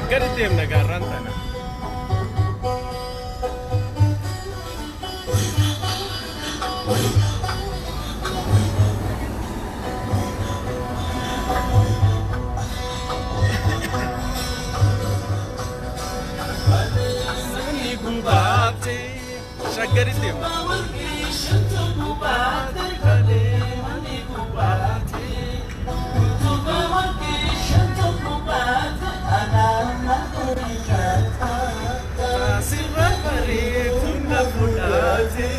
Shaggar deemna gaarraan tana. Manni gubaate shaggar deemna. Sirra bareedu na fudhate.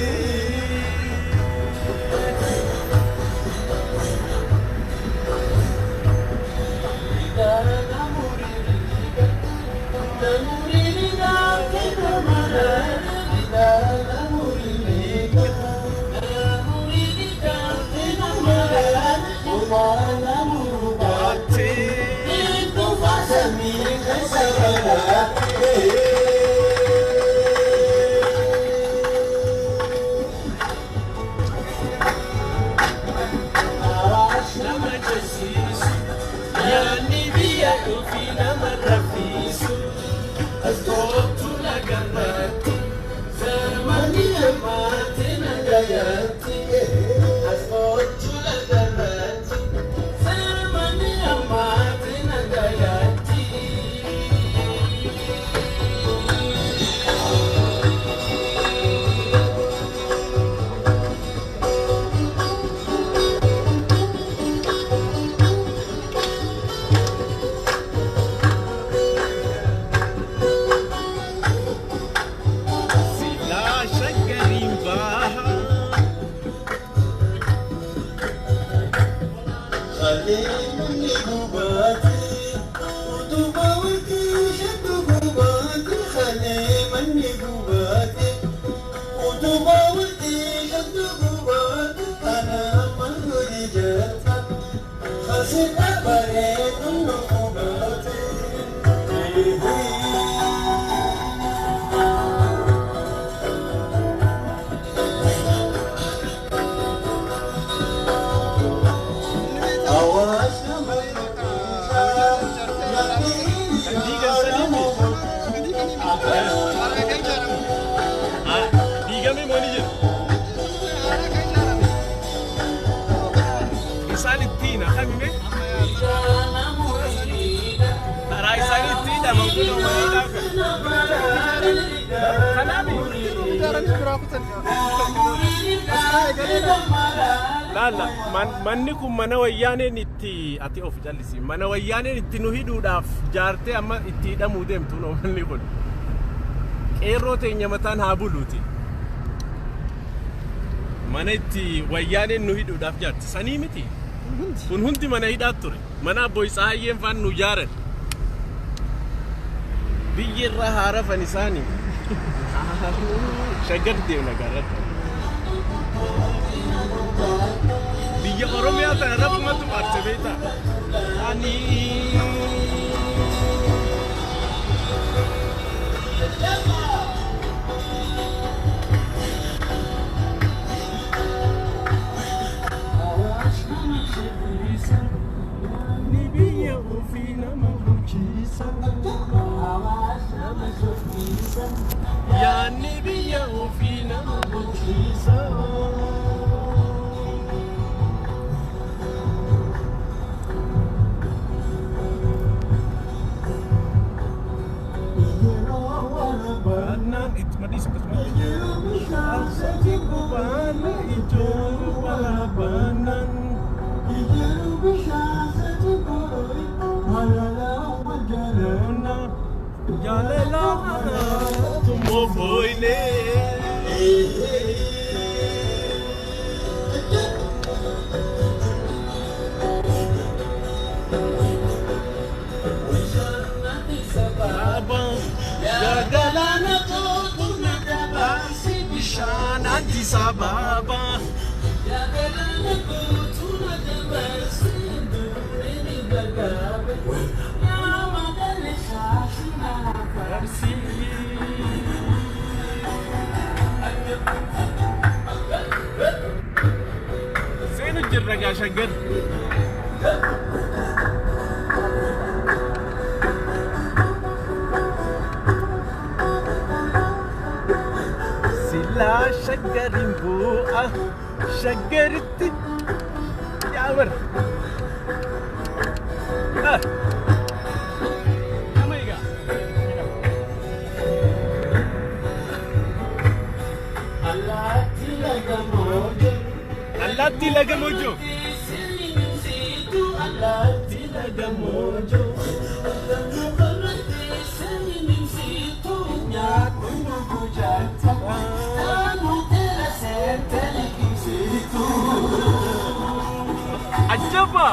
Nama jessiisu yaadni biyya ofii nama raffisu as kootu lagarratti zamani ammaatti nagayaatti as kootu lagarratti zamani ammaatti nagayaatti. Silaa shaggariin baha. Kan diigan sanii diigamee moo ni jiru? Isaan ittiin akkamime? Karaa isaanii ittiin hidhaman kun uummanni Kanaaf laalla manni kun mana wayyaaneen itti ati of callisi mana wayyaaneen itti nu hidhuudhaaf jaartee amma itti hidhamuu deemtu no manni kun qeerroo teenya mataan haa buluuti mana itti wayyaaneen nu hidhuudhaaf jaarte sanii miti kun hundi mana hidhaa ture mana abbooy Tsahaayyeen faan nu jaaran biyya irraa haa rafan isaanii shaggar deemna gaarratti. Biyya Oromiyaa tana rabbumatu baarse beektaa. Ani ni biyya ofii nama bulchiisa. Yaanni biyya ofii nama bulchiisa. Baannaan itti madhiisa akkasumatti. Baana ijoo baanaan. Jaalala tummoo booylee. Galaana kootu na dabarsi bishaan Addis Ababa. Galaana kootu na dabarsi durii gagaabe. Yaa magaalli shaashina Barsi. Seenu jirra gaa shaggar. Shaggariin bu'a shaggaritti yaa bar. Ah. Nama egaa. Allaatti laga moojoo. Allaattii laga moojoo. Allaatti laga moojoo. Ajaba!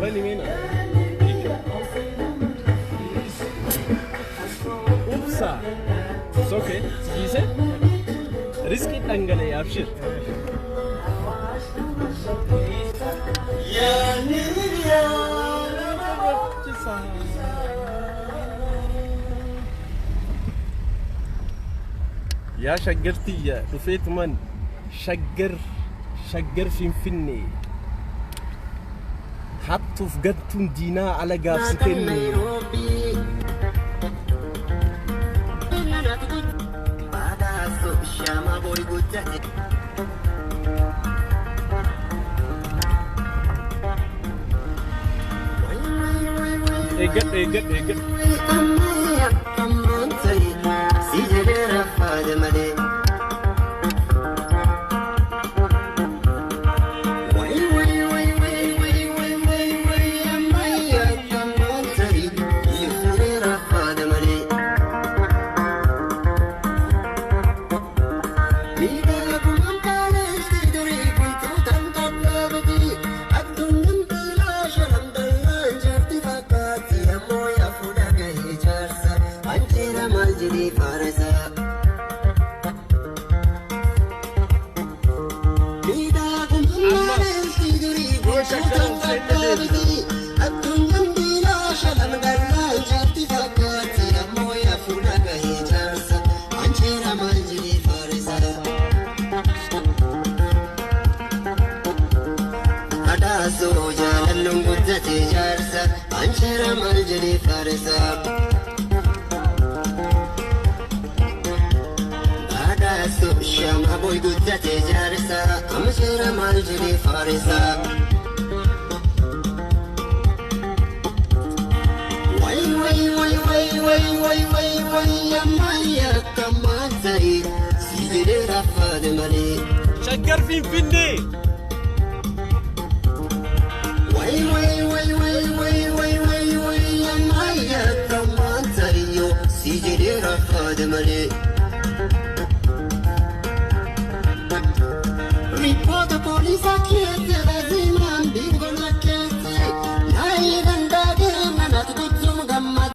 Bani meena. Upsa. It's okay. Sigiise. Riskii dhangala'e abshir. Yaa shaggartiyya dhufeetuman shaggar shaggar Finfinnee hattuuf gantuun diinaa alagaaf si kenne. Eeggadhu eeggadhu eeggadhu. Yoo shaggar ol seenne deebina. Shaggar Finfinnee. Ripoto polisa chiede.